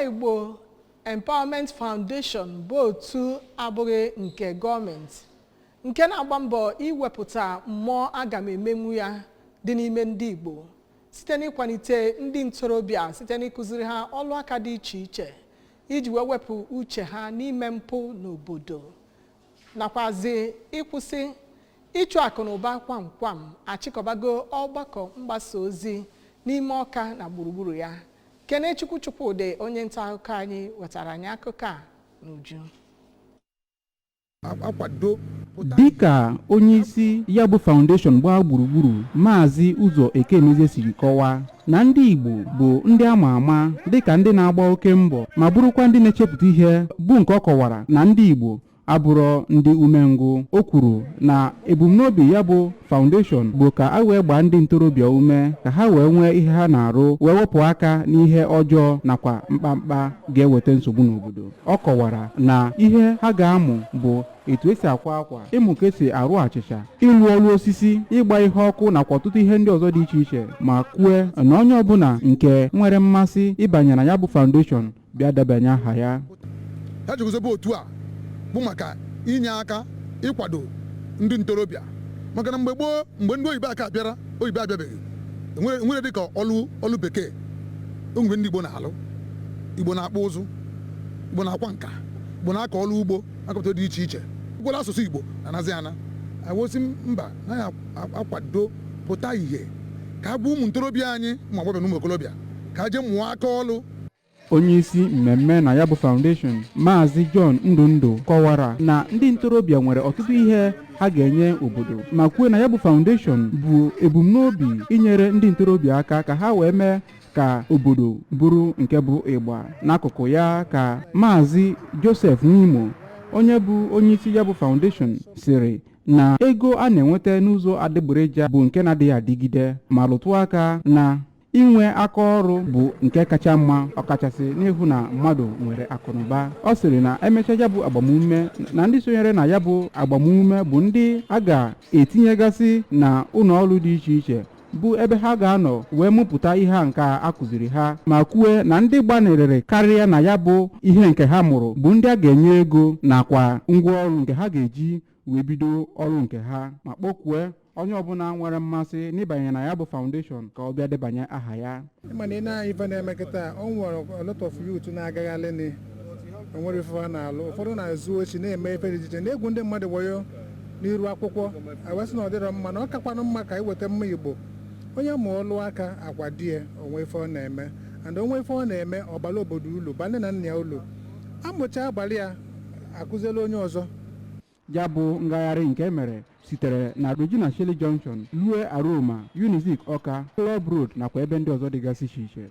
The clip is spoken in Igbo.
Igbo Empowerment Foundation bụ otu abụghị nke gọọmenti nke na-agba mbọ iwepụta mmụọ aga m emenwu ya dị n'ime ndị Igbo site n'ịkwalite ndị ntorobịa site n'ịkụziri ha ọlụ aka dị iche iche iji wee wepụ uche ha n'ime mpụ n'obodo nakwazi ịkwụsị ịchụ akụ na ụba kwam kwam achịkọbago ọgbakọ mgbasa ozi n'ime Ọka na gburugburu ya. Kenechukwu Chukwudị, onye nta akụkọ anyị, wetara anyị akụkọ a n'uju. Akwado. Dịka onyeisi ya bụ foundation gbaa gburugburu, Maazị Ụzọ Ekemezie, siri kọwaa na ndị Igbo bụ ndị ama ama dịka ndị na-agba oke mbọ ma bụrụkwa ndị na-echepụta ihe, bụ nke ọ kọwara na ndị Igbo abụrọ ndị umengwụ. O kwuru na ebumnobi ya bụ foundation bụ ka a wee gbaa ndị ntorobịa ume ka ha wee nwee ihe ha na-arụ, wee wepụ aka n'ihe ọjọọ nakwa mkpamkpa ga-eweta nsogbu n'obodo. Ọ kọwara na ihe ha ga-amụ bụ etu esi akwa akwa, ịmụ ka esi arụ achịcha, ịlụ ọrụ osisi, ịgba ihe ọkụ nakwa ọtụtụ ihe ndị ọzọ dị iche iche, ma kwue na onye ọbụla nke nwere mmasị ịbanye na ya bụ foundation bịa debanye aha ya. Ha jiguzobe otu a bụ maka inye aka ịkwado ndị ntorobịa, maka na mgbe gboo, mgbe ndị oyibo aka bịara, oyibo abịabeghị, enwere dịka ọlụ bekee onwere ndị Igbo na-alụ. Igbo na-akpụ ụzụ, Igbo na-akwa nka, Igbo na-akọ ọlụ ugbo, akọpụta dị iche iche, gwara asụsụ Igbo na-anazi ana awosi mba na ya akwado pụta ihe ka a gwa ụmụ ntorobịa anyị, ụmụ agbọghọbịa na ụmụ okorobịa, ka ha jee mụọ aka ọlụ. Onyeisi mmemme na ya bụ foundation, Maazị John Ndụndụ, kọwara na ndị ntorobịa nwere ọtụtụ ihe ha ga-enye obodo, ma kwuo na ya bụ foundation bụ ebumnobi inyere ndị ntorobịa aka ka ha wee mee ka obodo bụrụ nke bụ ịgba. N'akụkụ ya ka Maazị Joseph Nwimo, onye bụ onyeisi ya bụ foundation, sịrị na ego a na-enweta n'ụzọ adịgboroja bụ nke na-adịghị adịgide, ma rụtụ aka na inwe aka ọrụ bụ nke kacha mma, ọkachasị n'ịhụ na mmadụ nwere akụnụba. Ọ sịrị na emechaa ya bụ agbamume, na ndị sonyere na ya bụ agbamume bụ ndị a ga-etinyegasị na ụlọ ọrụ dị iche iche, bụ ebe ha ga-anọ wee mụpụta ihe a nke a kụziri ha, ma kwue na ndị gbanarịrị karịa na ya bụ ihe nke ha mụrụ bụ ndị a ga-enye ego nakwa ngwaọrụ nke ha ga-eji wee bido ọrụ nke ha, ma kpọkwue onye ọbụla nwere mmasị n'ịbanye na ya bụ foundation ka ọ bịa debanye aha ya. Mana ị na-anya ife na-eme kịta, o nwere a lot of youth na-agagharị ni onwere ife ha na-alụ. Ụfọdụ na-ezu ochi, na-eme ife dị iche iche, na-egwu ndị mmadụ wayo n'iru akwụkwọ. Awesị na ọ dịrọ mma, na ọ kakwanụ mma ka iweta mma Igbo. Onye mụọ ọlụ aka, akwa die onwe ife ọ na-eme, and onwe ife ọ na-eme, ọbara obodo ulu ba nne na nna ya ulu amụcha abalị ya akụziela onye ọzọ. Ya bụ ngagharị nke mere sitere na Regina Coeli Junction rue Aroma, Unizik Ọka, Club Road nakwa ebe ndị ọzọ dịgasị iche iche.